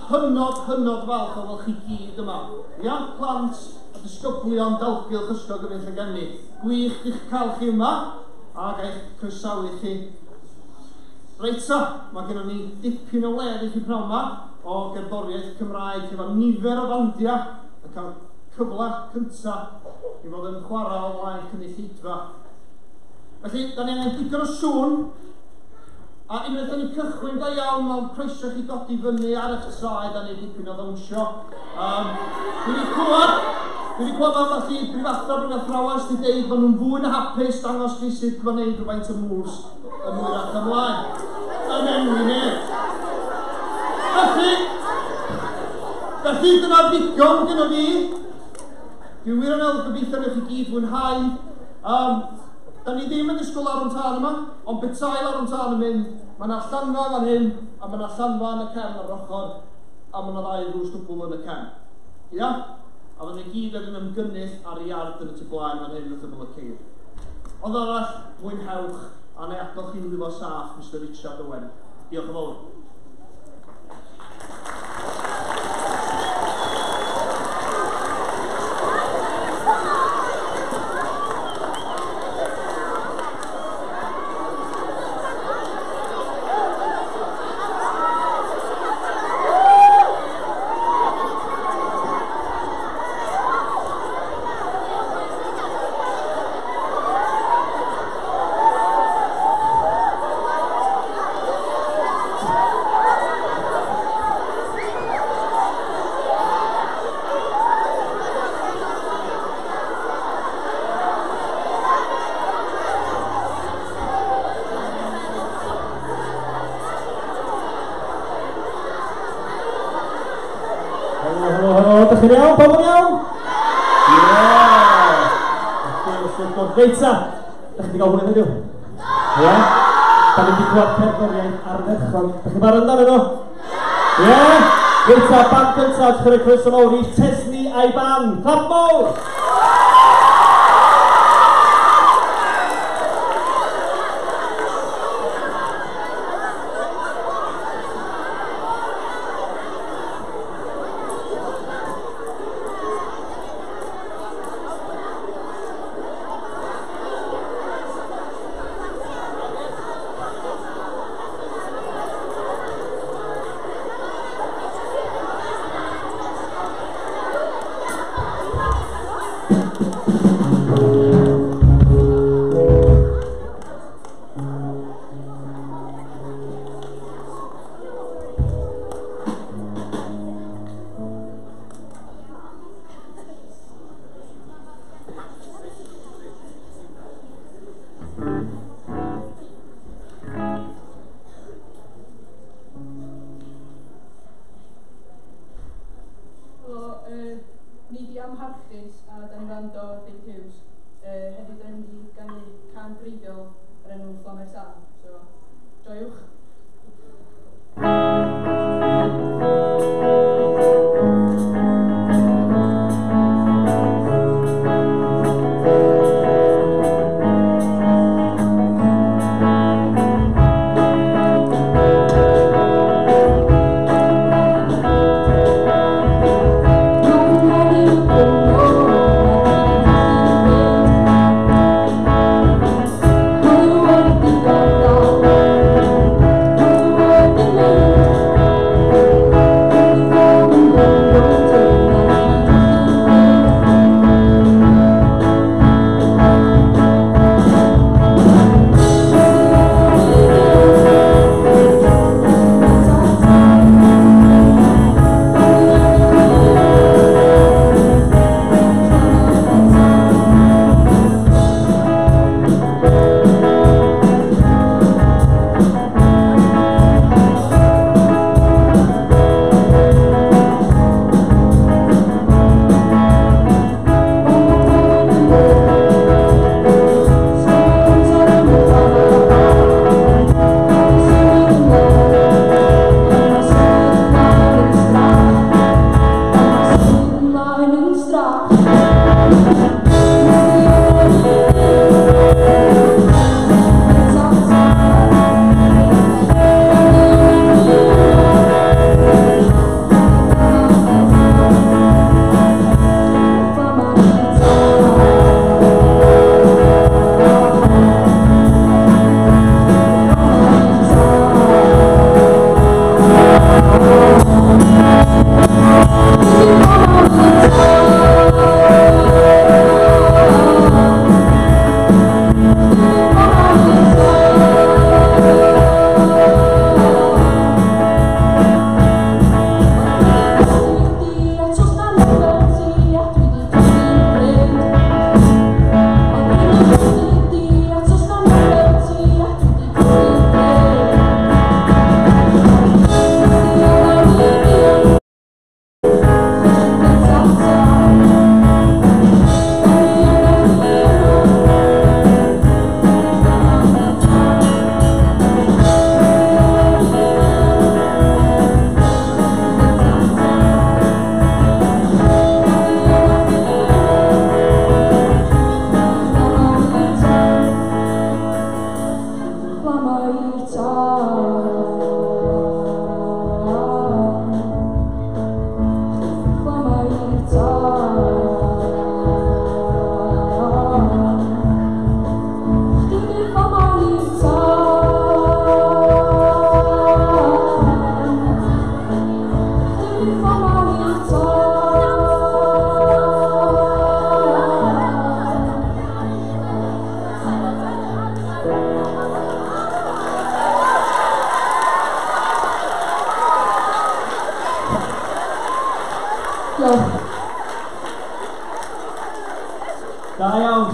hynod, hynod falch o fel chi gyd yma. Ia, plant a disgyblion dalgylch Ysgol Gyfun Llangefni. Gwych i'ch cael chi yma, ac eich croesawu chi. Reit ta, mae gennym ni dipyn o wledd i chi pnawn yma o gerddoriaeth Cymraeg efo nifer o fandiau yn cael cyfle cyntaf i fod yn chwarae o flaen cynulleidfa. Felly, da ni angen digon o sŵn, a unwaith da ni'n cychwyn da iawn, mae'n croeso chi godi fyny ar eich traed a neud dipyn o ddawnsio. Dwi wedi clywed ambell i brifathro, brifathrawes wedi deud bod nhw'n fwy na hapus dangos chi sut mae'n neud rhywfaint o moves yn hwyrach ymlaen. Yn enwi neb. Felly dyna ddigon gyda fi. Dwi wir yn meddwl gobeithio newch chi gyd fwynhau. Da ni ddim yn disgwyl larwm tân yma, ond petai larwm tân yn mynd, mae yna allanfa fan hyn, a mae yna allanfa yn y cefn ar yr ochr, a mae yna ddau ddrws dwbl yn y cefn. Ia? A fydden ni gyd yn ymgynnull ar y iard yn y tu blaen fan hyn wrth ymyl y ceir. Ond arall, mwynhewch, a neu adael chi'n wylo saff, Mr Richard Owen. Diolch yn fawr. Ydych chi'n iawn? Pawb yn iawn? Ie! Reit ta, ydych chi wedi cael hwyl heddiw? Ie? Da ni wedi clywed cerddoriaeth ardderchog. Ydych chi'n barod amdanyn nhw? Ie? Reit ta, band gyntaf, ydych chi'n rhoi croeso mawr i Tesni a'i band. Clap mawr! Thank you.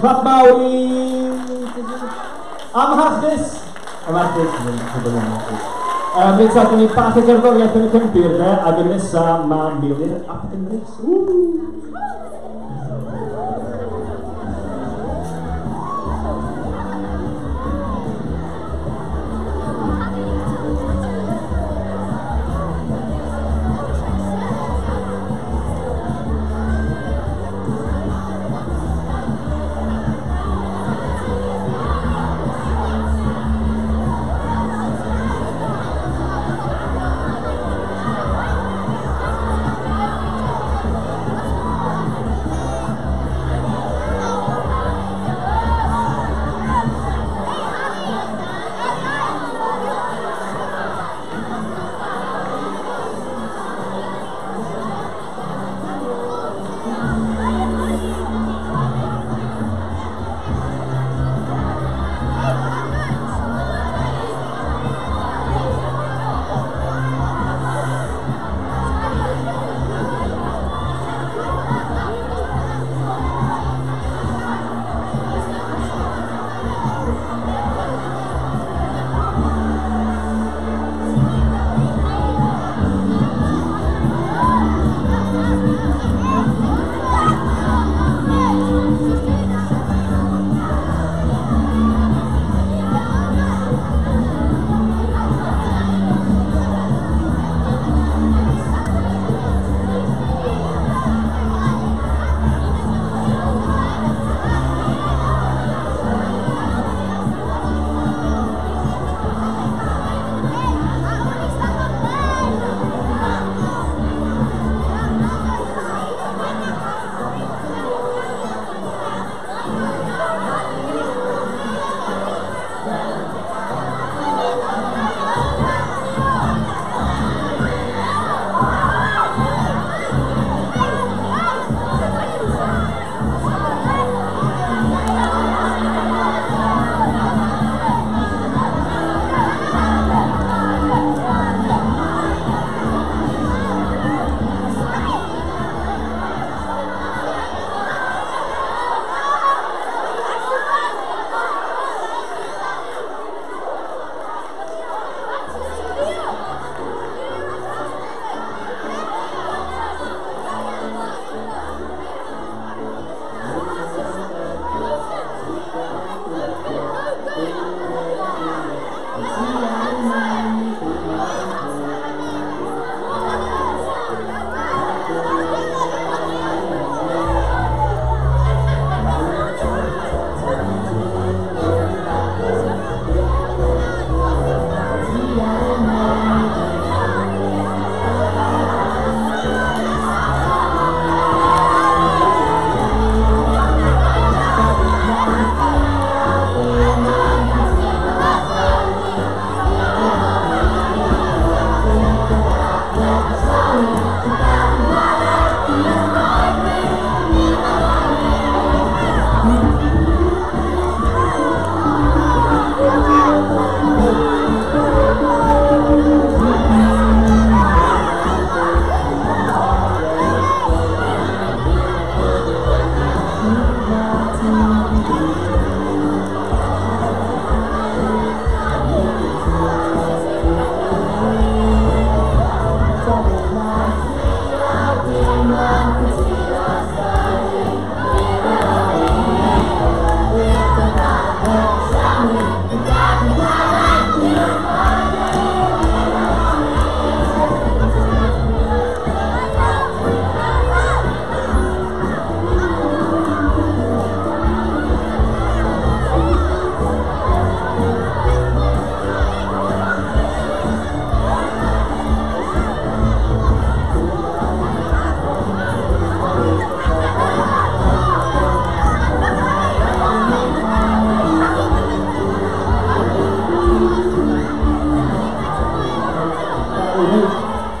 Clap mawr i... Amharchus! Amharchus. Reit ta, dyn ni bach o gerddoriaeth yn y cefndir, de, ac yn nesaf mae Meilir ap Emrys.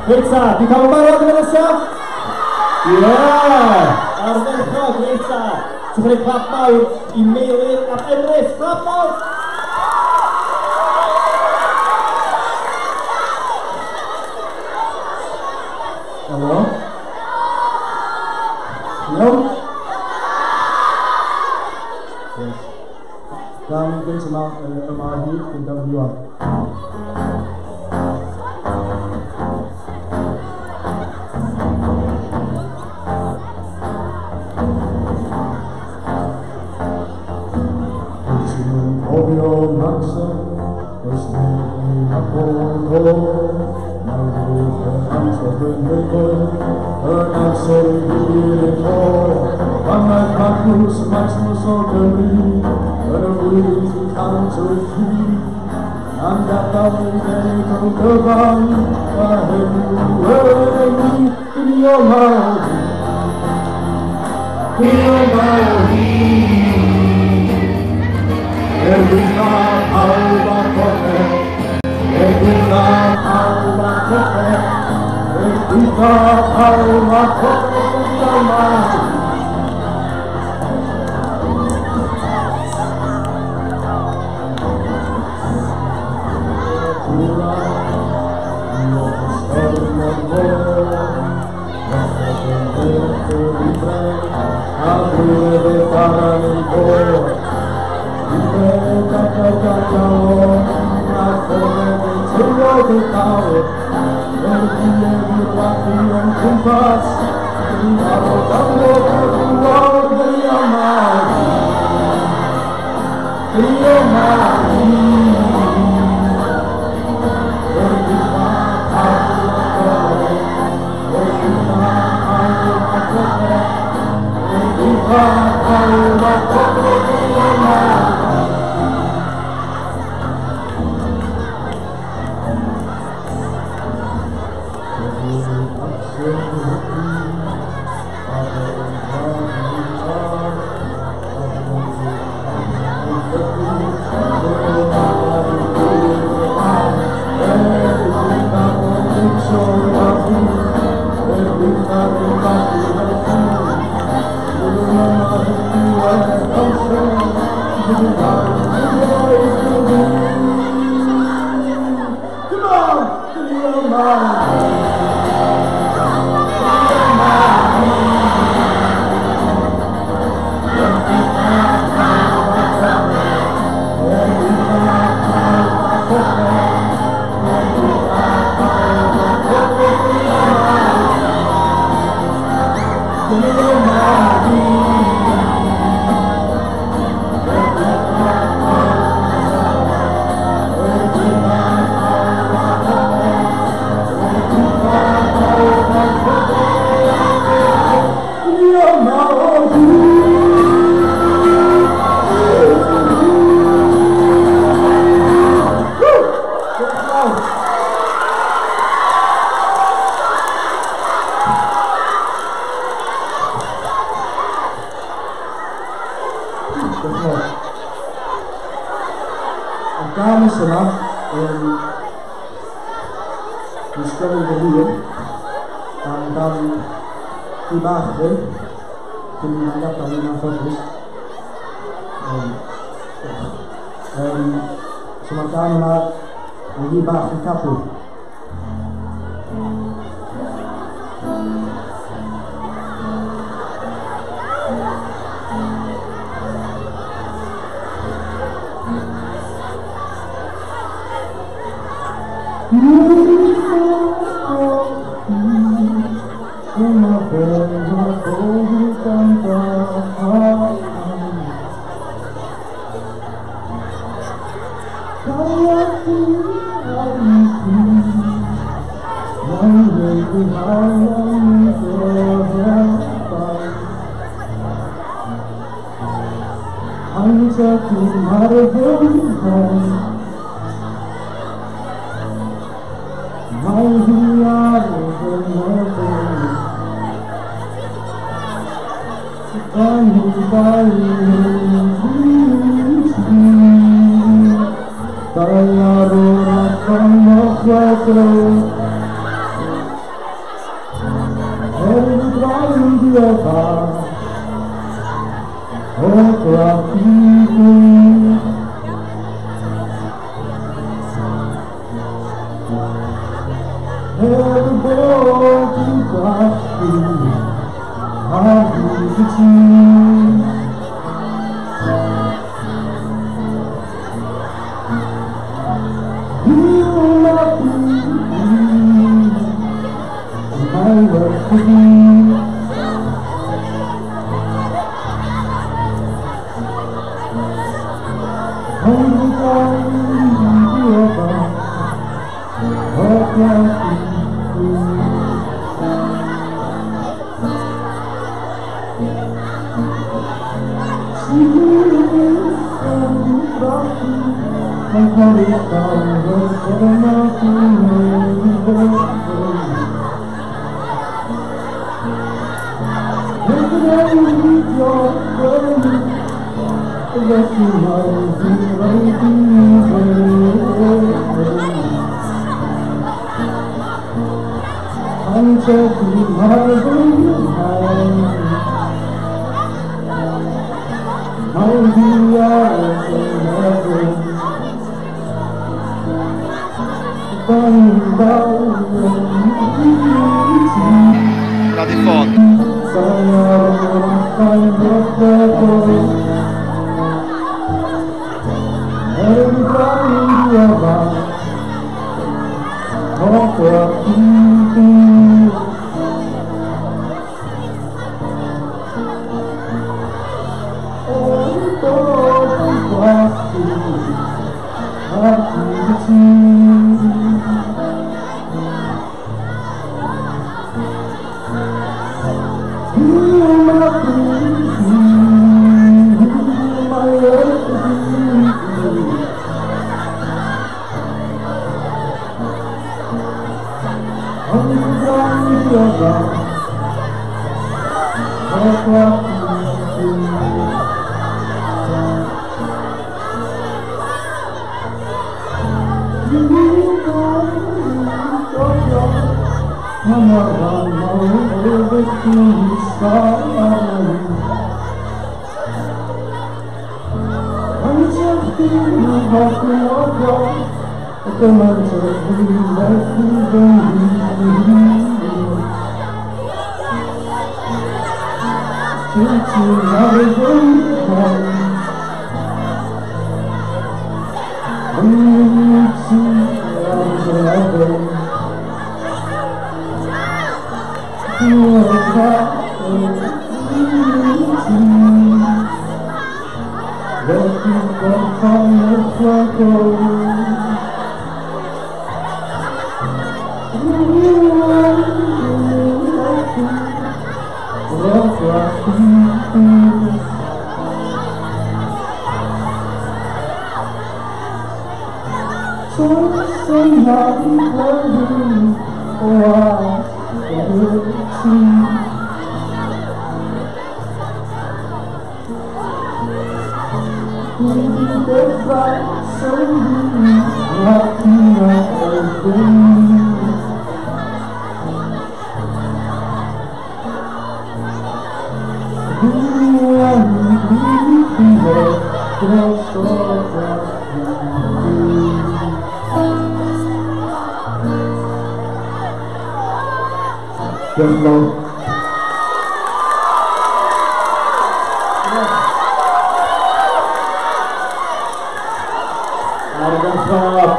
Reit ta, di cael yn barod yn nesaf? Ie! Ardderchog, reit ta. Ti'n gwneud clap mawr i Meilir ap Emrys. Clap mawr! Helo. Iawn? gyntaf yma, Yma o Hyd, gan Dafydd Iwan. Wyt ti'n cofio Macsen, oes neb yn ei nabod o? Nawr ddrwch yr amser blynyddoedd, yn amser ei hir ei tro. Pan mae Magnus Maximus o Gymru, yn y flwyddyn 383, am gadael ei genedl gyfan, a heddiw yn ei dyn ni yma o hyd. Dyn ni yma o hyd. Er gwaetha pawb a phopeth, er gwaetha pawb a phopeth, er gwaetha pawb a phopeth, dyn ni yma o hyd. So mae'r gân yma yn hi bach yn cadw. Na di ffôn.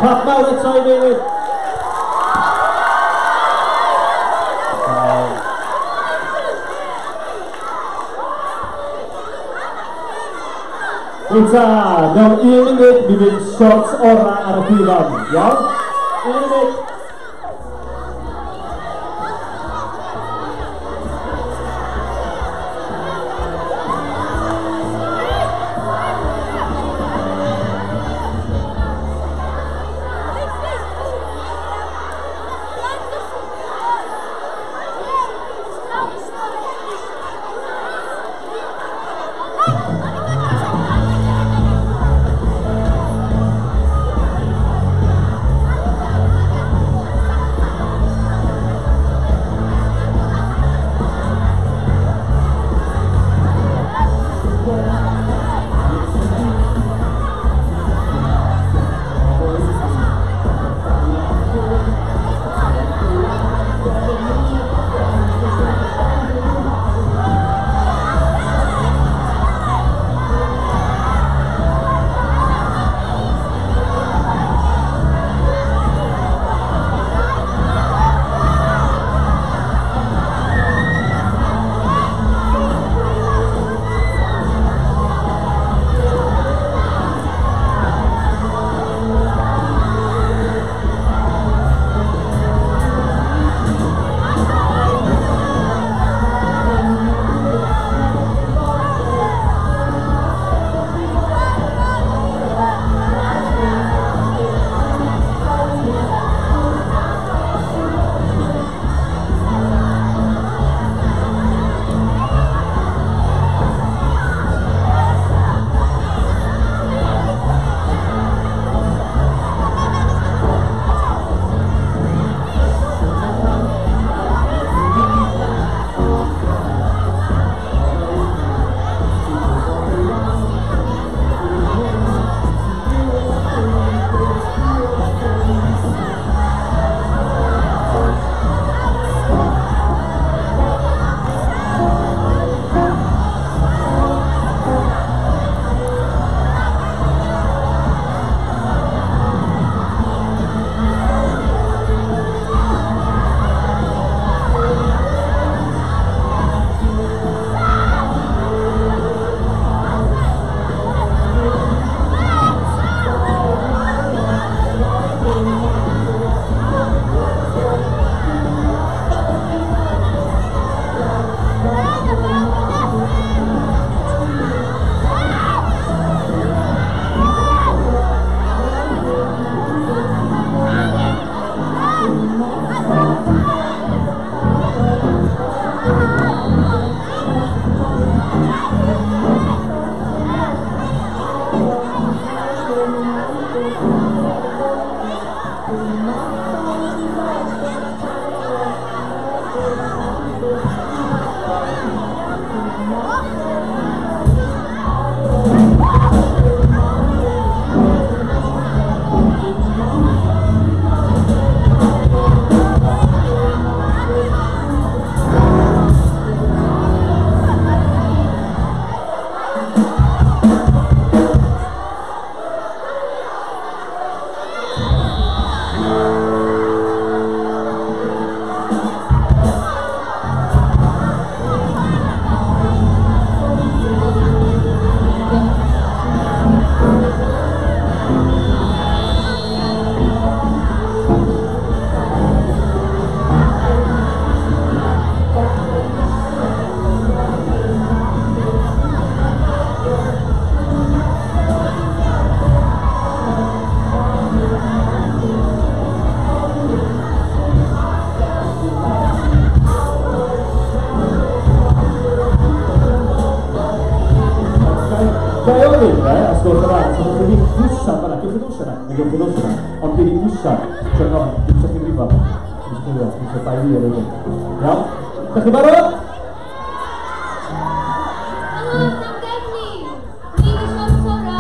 Clap mawr eto i Meilyr. Rwyta, mewn un munud, mi fydd shot ora ar y llwyfan. Iawn? Un munud. ddawnsio yna, neu gewch chi ddawnsio yna, ond dwi'n i pwysa, dwi'n eisiau chi brifo, dwi'n eisiau bai fi ar hyn. Iawn? Dach chi'n barod? Helo, Llangefni! Ni di Siôn Tora.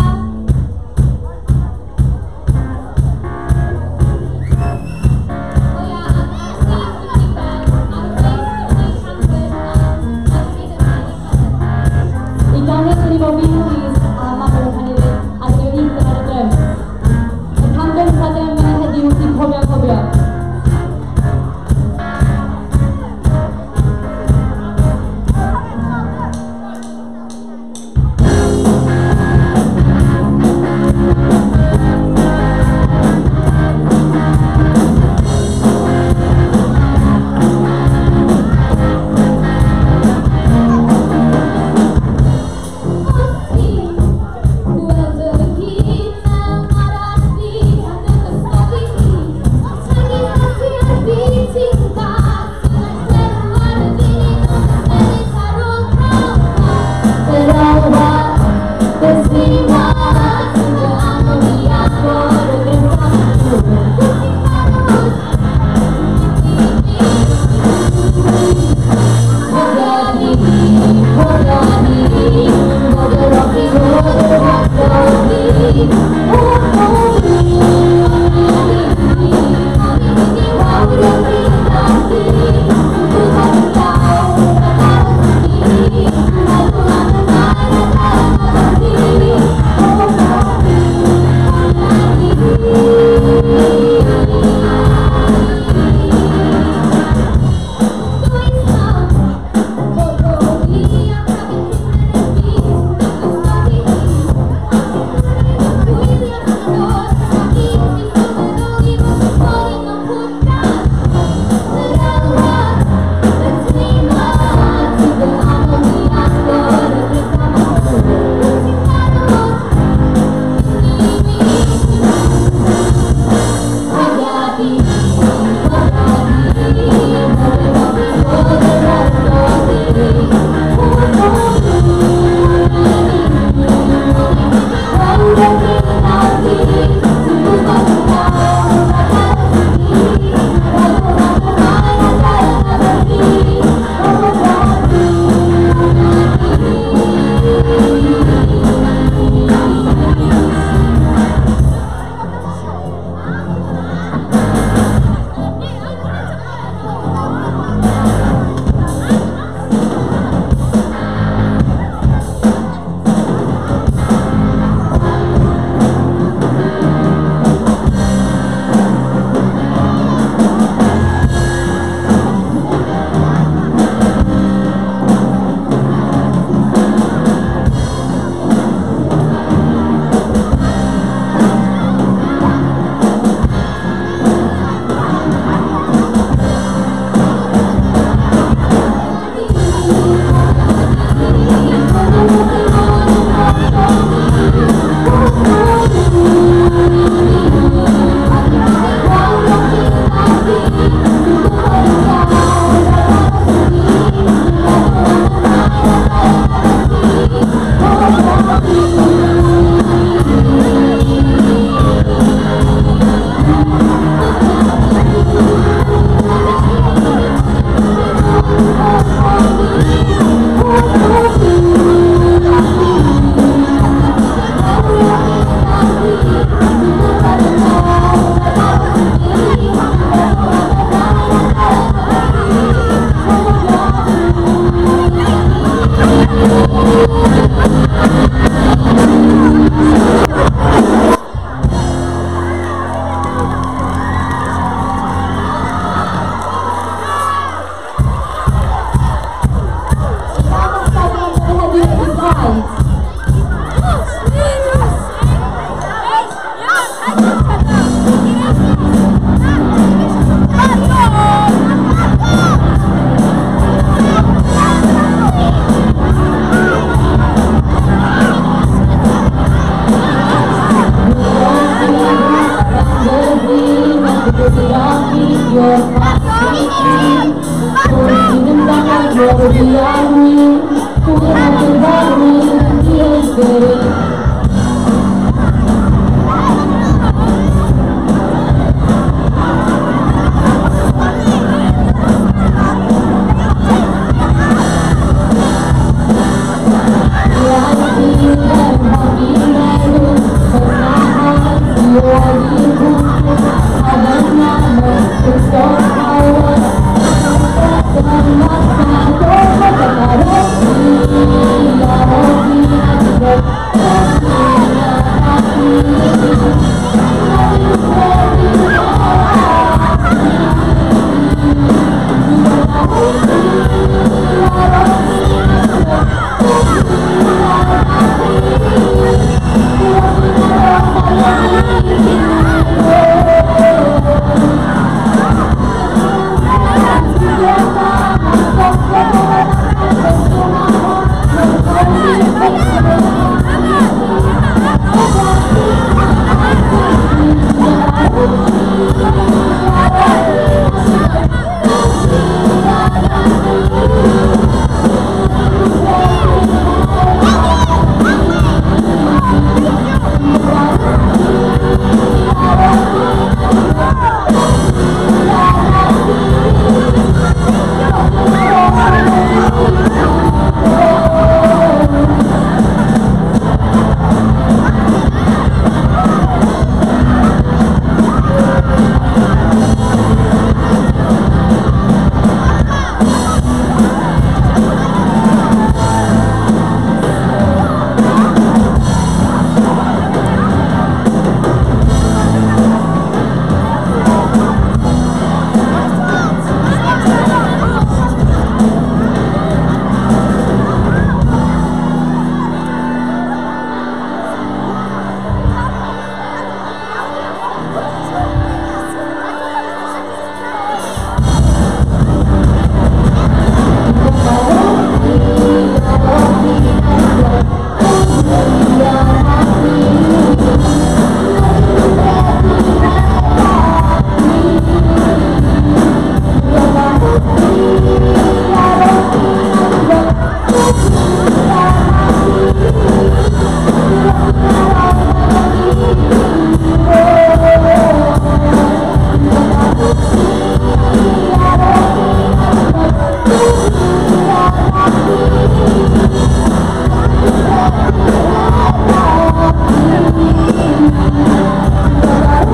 O ia, ar y ben, ar y I ganu ni fo fi Louise a Mabel Pennyfyn a dwi Ethan ar y drums. Y cam gyntaf dyn ni'n mynd heddiw ydi Cofio Anghofio.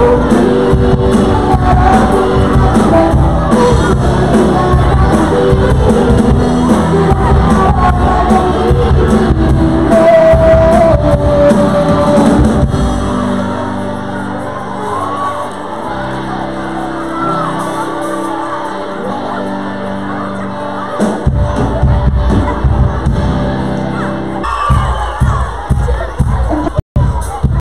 Oh.